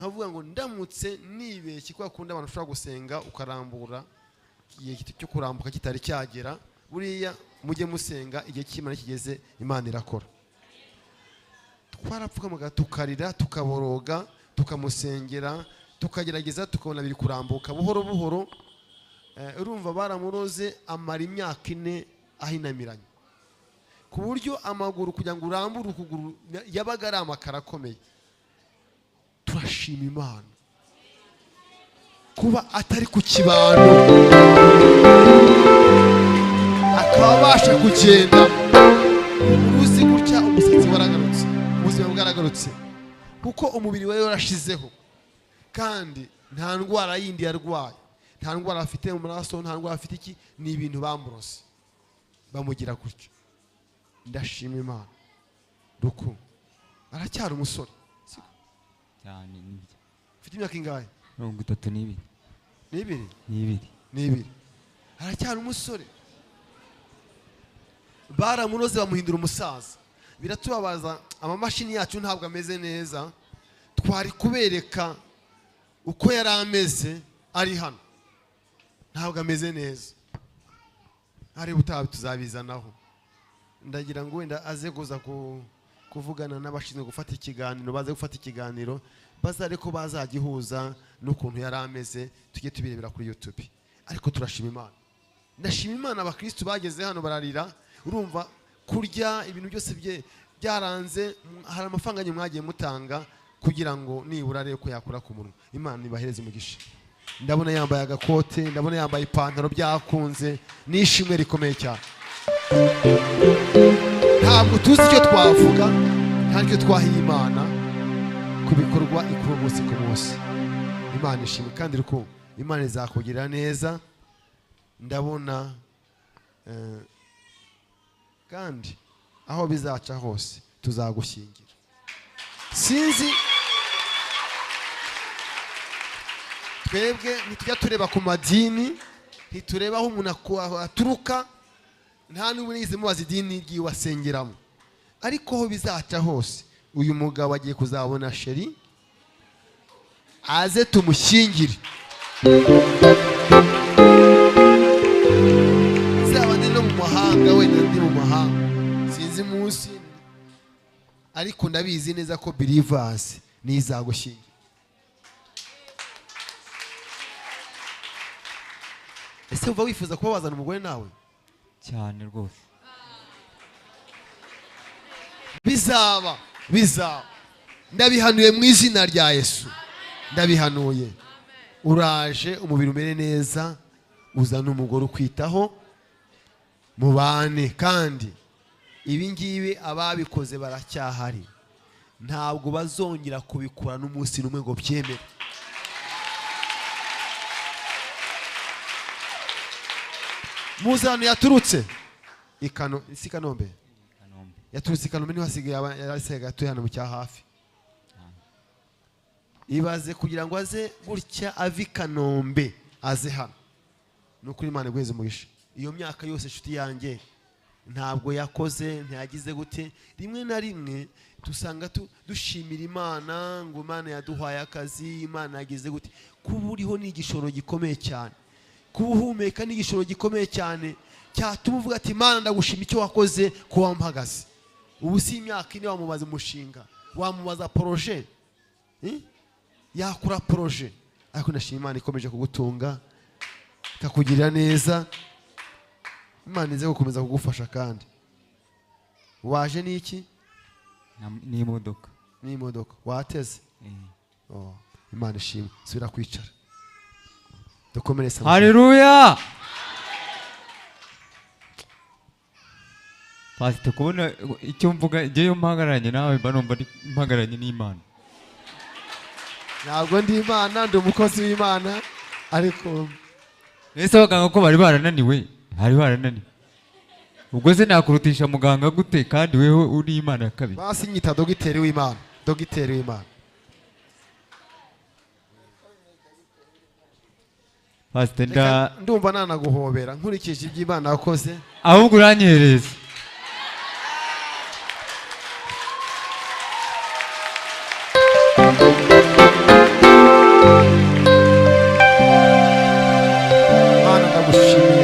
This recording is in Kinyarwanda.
Nkavuga ngo ndamutse nibeshye, kwa kundi abantu ushobora gusenga ukarambura igihe cyo kurambuka kitari cyagera. Buriya mujye musenga igihe cy'Imana kigeze, Imana irakora. Twarapfukamaga tukarira, tukaboroga, tukamusengera, tukagerageza, tukabona biri kurambuka buhoro buhoro. Urumva baramuroze amara imyaka 4 ahinamiranye, ku buryo amaguru kugira ngo urambure ukuguru yabaga ari amakara akomeye. Turashima Imana kuba atari ku kibando, akaba abasha kugenda. Uzi gutya umusatsi waragarutse, ubuzima bwaragarutse, kuko umubiri we warashizeho, kandi nta ndwara yindi yarwaye, nta ndwara afite mu maraso, nta ndwara afite iki, ni ibintu bamurose bamugira gutyo. Ndashima Imana. Ruku aracyari umusore cyane. Nibyo. Ufite imyaka ingahe? 32. N'ibiri? N'ibiri. N'ibiri. Aracyari umusore. Baramunoze bamuhindura umusaza. Biratubabaza, amamashini yacu ntabwo ameze neza. Twari kubereka uko yari ameze ari hano, ntabwo ameze neza. Ari ubutaha tuzabizanaho. Ndagira ngo wenda aze kuza kuvugana n'abashinzwe gufata ikiganiro, baze gufata ikiganiro, bazare ko bazagihuza n'ukuntu yari ameze, tujye tubirebera kuri YouTube. Ariko turashima Imana. Ndashima Imana abakristo bageze hano bararira. Urumva kurya ibintu byose bye byaranze, hari amafaranga mwagiye mutanga kugira ngo nibura arebe ko yakura ku munwa. Imana ibahereze umugisha. Ndabona yambaye agakote, ndabona yambaye ipantaro, byakunze, nishimwe rikomeye cyane. Ntabwo tuzi icyo twavuga, nta nicyo twahiye Imana ku bikorwa ikora umunsi ku munsi. Imana ishimwe kandi ruko Imana izakugirira neza. Ndabona kandi aho bizaca hose tuzagushyingira. Sinzi twebwe ntitujya tureba ku madini, ntitureba aho umuntu aturuka, nta n'ubu nigeze mubaza idini ry'iwe asengeramo. Ariko aho bizaca hose uyu mugabo agiye kuzabona sheri, aze tumushyingire. Nzaba ndi no mu mahanga, wenda ndi mu mahanga sinzi munsi, ariko ndabizi neza ko Believers nizagushyingira. Ese uva wifuza kuba wazana umugore nawe? Cyane rwose. Bizaba, bizaba. Ndabihanuye mu izina rya Yesu. Ndabihanuye. Uraje umubiri umere neza, uzane umugore ukwitaho, mubane. Kandi ibi ngibi ababikoze baracyahari, ntabwo bazongera kubikora n'umunsi n'umwe ngo byemere. Muzi ahantu yaturutse? Si Kanombe? Yaturutse i Kanombe, niho hasigaye, yarasigaye atuye hano mu cya hafi. Ibaze kugira ngo aze gutya ave i Kanombe aze hano. Nukuri Imana iguheze umugisha. Iyo myaka yose inshuti yanjye ntabwo yakoze, ntiyagize gute. Rimwe na rimwe dusanga dushimira Imana ngo Imana yaduhaye akazi, Imana yagize gute. Kuba uriho ni igishoro gikomeye cyane, kuba uhumeka ni igishoro gikomeye cyane cyatuma uvuga ati Imana ndagushima icyo wakoze kuba wampagaze. Ubu si imyaka 4 wamubaza umushinga, wamubaza projet, yakora projet. Ariko ndashima Imana ikomeje kugutunga, ikakugirira neza. Imana ize gukomeza kugufasha. Kandi waje n'iki? N'imodoka. N'imodoka wateze? Oh, Imana ishimwe. Subira kwicara. Dukomereze. Haleluya. Pastor, kubona icyo mvuga ngewe mpagararanye nawe mba numva mpagararanye n'Imana. Ntabwo ndi Imana, ndi umukozi w'Imana, ariko ese abaganga ko bari barananiwe, bari barananiwe. Ubwo se nakurutisha muganga gute kandi wewe uri Imana ya kabiri? Basi nyita dogiteri w'Imana, dogiteri w'Imana. Pastor, ndumva nanaguhobera nkurikije ibyo Imana yakoze. Ahubwo uranyereza.